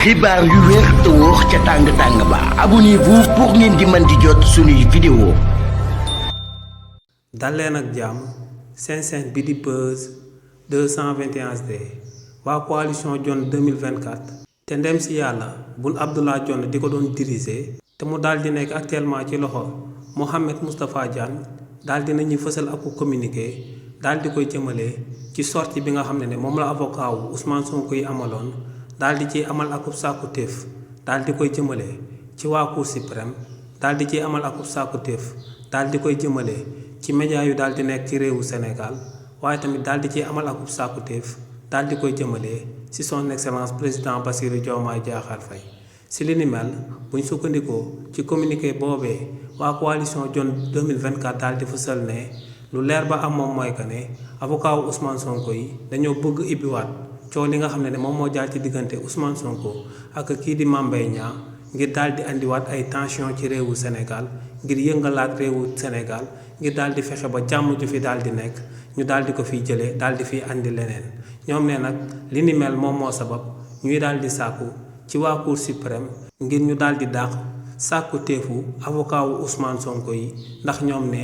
xibaar yu wér te wóor ca tàng ba abonnez-vous pour ngeen di mën di jot suñuy vidéo. dal leen ak jàmm seen bi di Buzz 221HD waa coalition Dionne 2024 te ndem si yàlla Boun Abdallah Dionne di ko doon diriger te mu daal di nekk actuellement ci loxo Mohamed Moustapha Diagne daal di nañuy fësal ak communiqué daal di koy jëmale ci sortie bi nga xam ne moom la avocat wu Ousmane Sonko yi amaloon daal di ciy amal akub sàkku téef daal di koy jëmale ci waa Cour suprême daal di ciy amal akub sàkku téef daal di koy jëmale ci média yu daal di nekk ci réewu Sénégal waaye tamit daal di ciy amal akub sàkku téef daal di koy jëmale ci son excellence président Bassirou Diomaye Diakhar Faye si li ni mel buñ sukkandikoo ci communiqué boobee waa coalition Dionne 2024 daal di fësal ne lu leer ba am moom mooy que ne avocat wu Ousmane Sonko yi dañoo bëgg ibbiwaat coow li nga xam ne moom moo jaar ci diggante Ousmane Sonko ak kii di Mame Mbaye Niang ngir daal di andiwaat ay tension ci réewu Sénégal ngir yëngalaat réewu Sénégal ngir daal di fexe ba jàmm ju fi daal di nekk ñu daal di ko fiy jëlee daal di fiy andi leneen ñoom ne nag li ni mel moom moo sabab ñuy daal di sàkku ci waa Cour suprême ngir ñu daal di dàq sàkku teefu avocat wu Ousmane Sonko yi ndax ñoom ne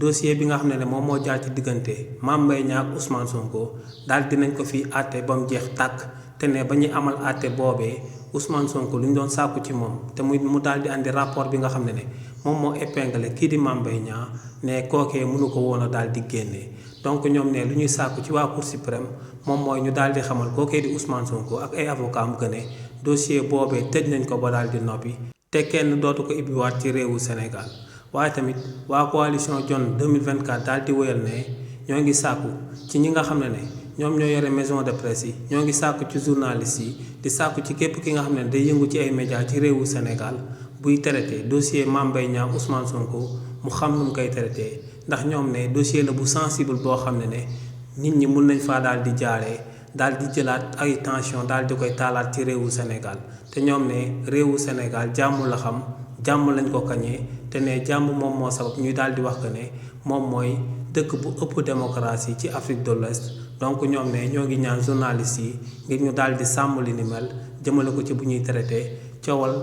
dossier bi nga xam ne moom moo jaar ci diggante Mame Mbaye Niang ak Ousmane Sonko daal dinañ ko fi àtte ba mu jeex tàkk te ne ba ñuy amal àtte boobee Ousmane Sonko lu ñu doon sàkku ci moom te mu daal di andi rapport bi nga xam ne moom moo épinglé kii di Mame Mbaye Niang ne kookee mënu ko woon a daal di génnee donc ñoom ne lu ñuy sàkku ci waa Cour suprême moom mooy ñu daal di xamal kookee di Ousmane Sonko ak ay avocat am que ne dossier boobee tëj nañ ko ba daal di noppi te kenn dootu ko ibbiwaat ci réewu Sénégal waaye tamit waa coalition Dionne 2024 daal di wéyal ne ñoo ngi sàkku ci ñi nga xam ne ñoom ñoo yore maison de presse yi ñoo ngi sàkku ci journalistes yi di sàkku ci képp ki nga xam ne day yëngu ci ay médias ci réewu Sénégal buy traité dossier Mame Mbaye Niang Ousmane Sonko mu xam nu mu koy traité ndax ñoom ne dossier la bu sensible boo xam ne nit ñi mun nañ faa daal di jaaree daal di jëlaat ay tension daal di koy taalaat ci réewu Sénégal te ñoom ne réewu Sénégal jàmm la xam jàmm lañ ko kañee te ne jàmm moom moo sabab ñuy daal di wax que ne moom mooy dëkk bu ëpp démocratie ci Afrique de l'Ouest donc ñoom ne ñoo ngi ñaan journalistes yi ngir ñu daal di sàmm li ni mel jëmale ko ci bu ñuy traité coowal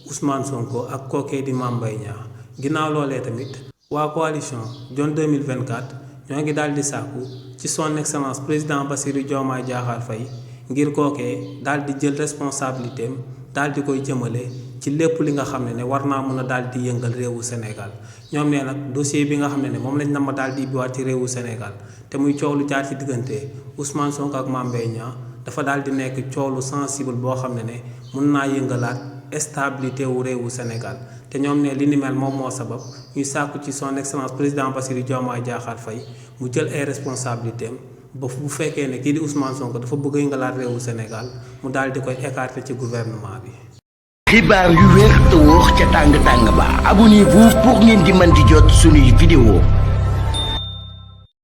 Ousmane Sonko ak kookee di Mame Mbaye Niang ginnaaw loolee tamit waa coalition Dionne 2024 ñoo ngi daal di sàkku ci son excellence président Bassirou Diomaye Diakhar Faye ngir kookee daal di jël responsabilité am daal di koy jëmale ci lépp li nga xam ne war naa mën a daal di yëngal réewu Sénégal ñoom ne nag dossier bi nga xam ne moom lañ na ma daal di ibbiwaat ci réewu Sénégal te muy coow lu jaar ci diggante Ousmane Sonko ak Mame Mbaye Niang dafa daal di nekk coow lu sensible boo xam ne mun naa yëngalaat stabilité wu réewu Sénégal te ñoom ne li ni mel moom moo sabab ñuy sàkku ci son excellence président Bassirou Diomaye Diakhar Faye mu jël ay responsabilités am ba bu fekkee ne kii di Ousmane Sonko dafa bëgg a yëngalaat réewu Sénégal mu daal di koy écarter ci gouvernement bi. xibaar yu wér te wóor ca tàng ba abonnez-vous pour ngeen di mën di jot suñuy vidéo.